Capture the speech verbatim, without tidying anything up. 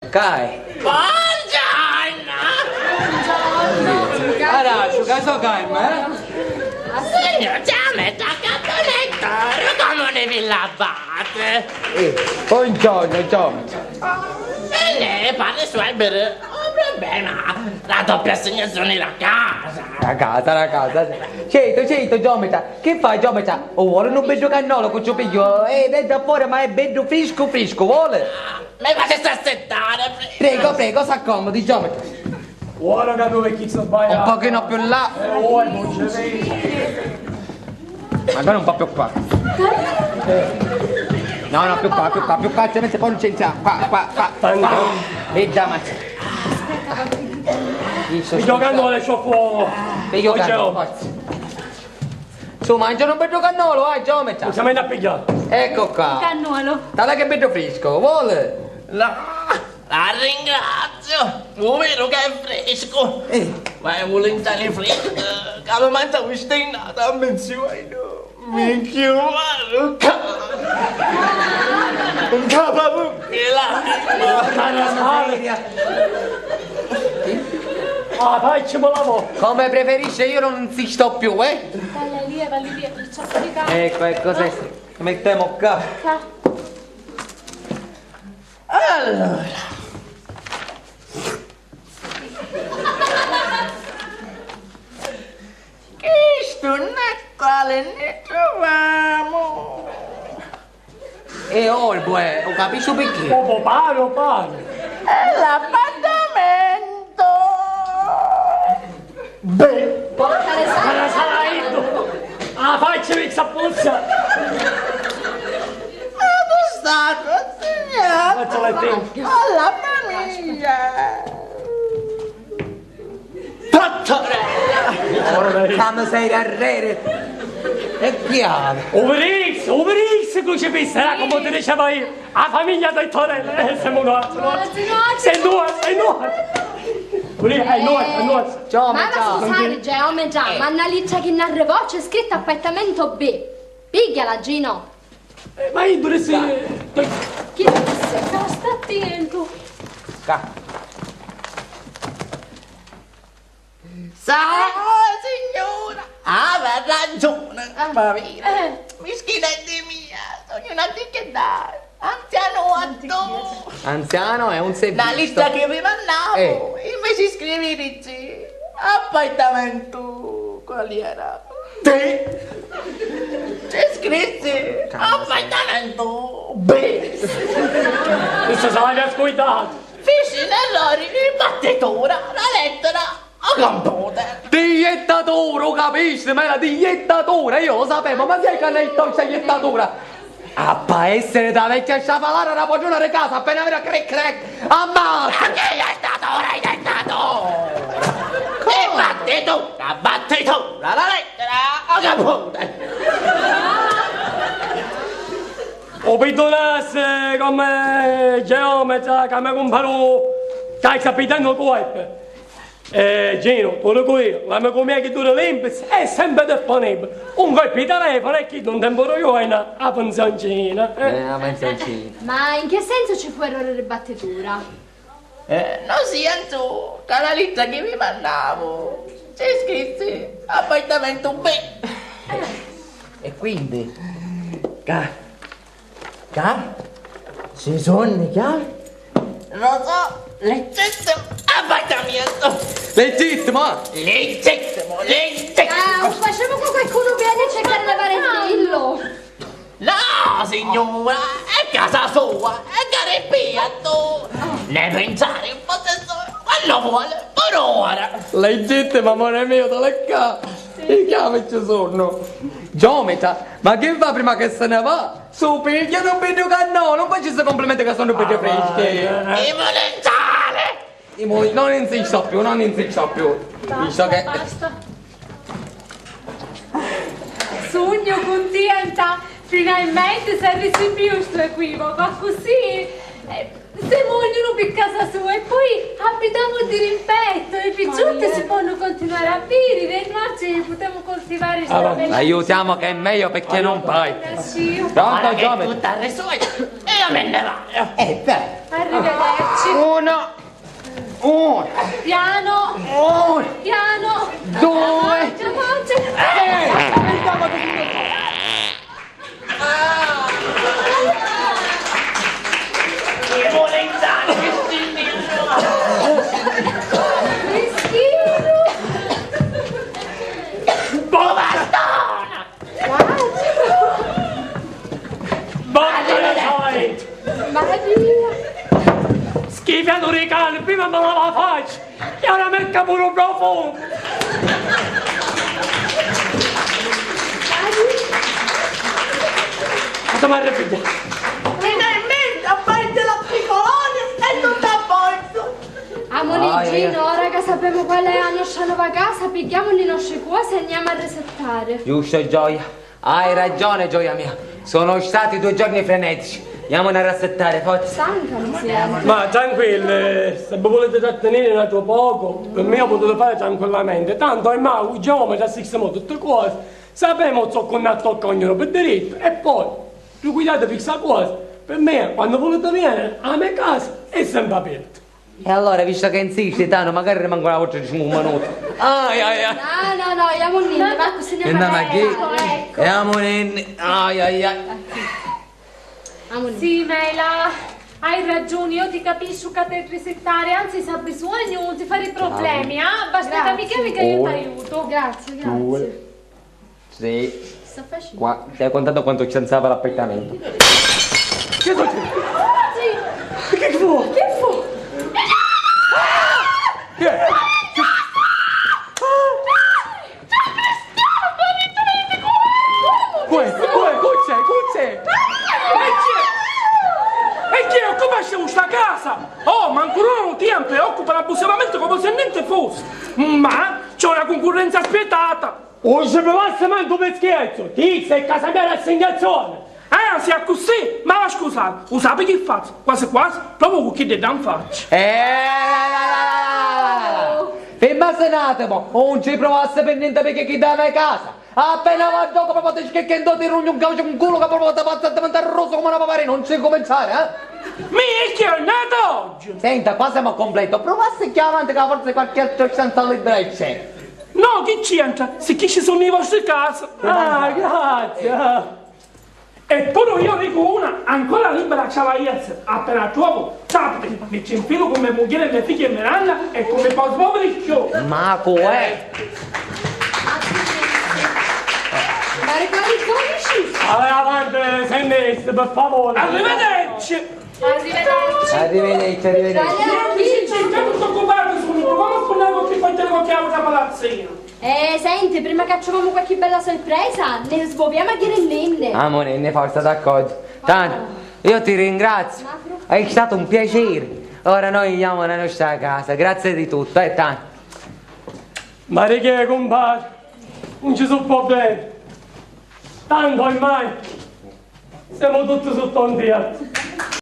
Cai. Buongiorno! Buongiorno! Aracciu, ca so calma, eh? Signor, già mi tocca a lettare, come ne vi lavate? Eh, buongiorno, Giorgio. Se lei può risolvere un problema, la doppia assegnazione da casa. La casa, la casa. Certo, certo, Giometa. Che fai, Giometa? O vuole un beddu cannolo cu ciu piglio? Eh, è da fuori, ma è beddu frisco, frisco, vuole? Mi facesse assettare, prego. Prego, prego, s'accomodi, Giometa. Ora che dove chi si sbaglia? Un pochino più là. Eh, vuoi, non ci vedi? Magari un po' più qua. No, no, più qua, più qua, più qua, altrimenti poi non c'entra. Qua, qua, qua, qua. E già, ma... Mi giocando le sciò fuoco. Io canto, forza. Su, mangia un beddu cannolo, vai, Giometa. Non siamo andati a pigliare. Ecco qua. Cannolo. Tala che beddu frisco, vuole? No, la ringrazio. Lo vedo che è fresco. Eh. Ma è volentieri fresco. Che lo mangia quest'inna, dammi insieme. Minchia, guarda. Un capo. Ah, facciamo la mo. Come preferisce, io non insisto più, eh? Dai, Elia, vai via, il ciocco di carne. Ecco, ecco, se mettiamo qua. Qua. Allora. Chistu nel quale ne troviamo. E olbo, eh, lo capisco perché. Poco paro, paro. È l'appartamento. Beh, cara sarà io. Ah, faccio questa puzza. È stato assegnato alla famiglia. Tattarella! Porca miseria, arrere! E chiave! Uvidissi, uvidissi, crucifissa, era come ti dicevo io, la famiglia Tattarella, eh, siamo noi, siamo noi. Sei noi, sei noi. Uvidissi, è noi, è noi. Ciao, ma ciao. Scusate, Geometra, ma nna litra chi nn'arrivò c'è scrittu appartamento B. Pigghiala, Gino. Eh, ma io dovresti... Chi disse? Sta attentu. Ca. Sa, signora, aveva ragione, ah, ma vira, eh, mischina di mia, sono una anzianotto. Anziano è un servizio. La lista che vi mandavo, eh, invece scrivete appartamento, qual era? Te. C'è scritto appartamento B. Questo se l'avete ascoltato. Fici un errore di battitura, la lettera a computer. Di jettatura, lo capisci? Ma era di jettatura, io lo sapevo, ma chi è che ha detto questa jettatura? A pa essere da vecchia sciafalara da padrona di casa, appena vera cric cric, ammazza! Ma chi è stato ora, hai detto tu? Che battitura, battitura, la lettera, ho caputo! O piddunassi come geometra che mi cumparu, stai capitando colpo. Eh, Gino, tu lo dico io, l'amico mio che dura l'Impis è sempre disponibile. Un colpo di telefono e chi non tempo io è una, a pensioncina, eh. Eh, la pensioncina. Ma in che senso ci fu errore di battitura? Eh, non si tu, che la lettera che vi mandavo, c'è scritto appartamento B. E quindi, ca- Ca? Ci sono i chiavi? Lo so, legittimo appartamento! Legittimo, eh? Legittimo, legittimo! Ah, non facciamo con qualcuno che viene a cercare la parentillo! No, signora, è casa sua, è garipia tu! Ne pensare il possessore quando vuole, per ora! Legittimo, amore mio, dale qua! I chiavi ci sono! Geometra, ma che fa prima che se ne va? Su, pigghiati un beddu cannolu, non faccisti complimenti che sono beddi freschi. I municciali! I mu-, non insisto più, non insisto più. Visto che... Basta. Sugnu cuntenta, finalmente s'è risimiu stu equivoco, accussì, eh, semu ognunu pi casa sua e poi abitamu di rimpettu, i picciotti si ponnu continuare a viriri e noi ci putemu coltivare sta bella... Aiutiamo che è meglio perché non poi. Pronto, giovane? Tutto al risolto e io me ne vado. Eh, beh. Arrivederci. Uno. Uno. Piano. Uno. Piano. Due. Avanti, avanti. Tre. Bottone solito! Maria! Schifiatu di cane, prima mi lava la faccia e ora mi capa puru u profumu! Cosa mi arrabbiu? Finalmenti a parte la piccolone e tutto a posto! Amuni Gino, ora ca sapemu qual è a nostra nova casa, pigghiamuni i nostri cosi e andiamo a resettare. Giusto, gioia. Hai ragione, gioia mia. Sono stati due giorni frenetici. Andiamone a rassettare, forza. Stanca, mi sembra. Ma tranquilli, se vi volete trattenere un altro poco, per me lo potete fare tranquillamente. Tanto ormai u geometra sistemò tutte cose. Sapemo ciò che ne attocca ognuno per diritto. E poi, ricordatevi sta cosa. Per me, quando volete venire, la mia casa è sempre aperta. E allora, visto che insisti, Tano, magari rimango una volta di cinque minuti. Ai, ai, ai. No, no, no, jamunni, va così andiamo. Andiamo a chi? Ecco, ecco. Jamunni. Ai, ai, ai. Jamunni. Sì, Mela, hai ragione, io ti capisco che te risettare, anzi, se ha bisogno, non ti fare problemi, ah? Basta che mi chiami che io ti aiuto. Grazie, grazie. Sì. Sta facendo? Qua, stai contando quanto ci stanzava l'appartamento? Che succede? Che fu? Che fu? Che è? Uè, uè, cucce, cucce! E chi è? E chi è? Occupa sta casa! Oh, ma ancora un tempo e occupa l'abusivamente come se niente fosse! Ma c'è una concorrenza spietata! Oggi mi passa manco per scherzo, ti sei casa mia l'assegnazione! Ah, se è così, ma va scusare, lo sai che faccio? Quasi quasi, proprio con chi ti dà in faccia. Eh, fermasi un attimo, non ci provassi per niente perché chi dà una casa. Appena va gioco proprio ti schicchi in tutti i rugni, un calcio in culo che proprio ti fa diventare rosso come una paparina, non ci cominciare, eh? Mi è che è nato oggi! Senta, qua siamo a completo, provassi più avanti che forse qualche altro stanza libera c'è. No, chi c'entra? Se chi ci sono i vostri casi. Ah, grazie. Eppure io dico una, ancora libera c'è la Iez, appena trovo, sapete, mi ci infilo con mia moglie e mia figlia Miranda e come posso muovere più. Ma coè? Ma quali dodici? Allora, avanti, sentite, per favore. Arrivederci. Arrivederci. Arrivederci, arrivederci. Intanto sto occupando, sono, proviamo a fare qualche qualche altra palazzina. Eh, senti, prima che troviamo qualche bella sorpresa, ne sboviamo a Ghirellinde. Ah, mo ne, ne forza d'accordo. Tanto, io ti ringrazio. È stato un piacere. Ora noi andiamo alla nostra casa. Grazie di tutto, eh, tanto. Ma di che, compare? Non ci sono problemi. Tanto ormai siamo tutti sotto un tetto.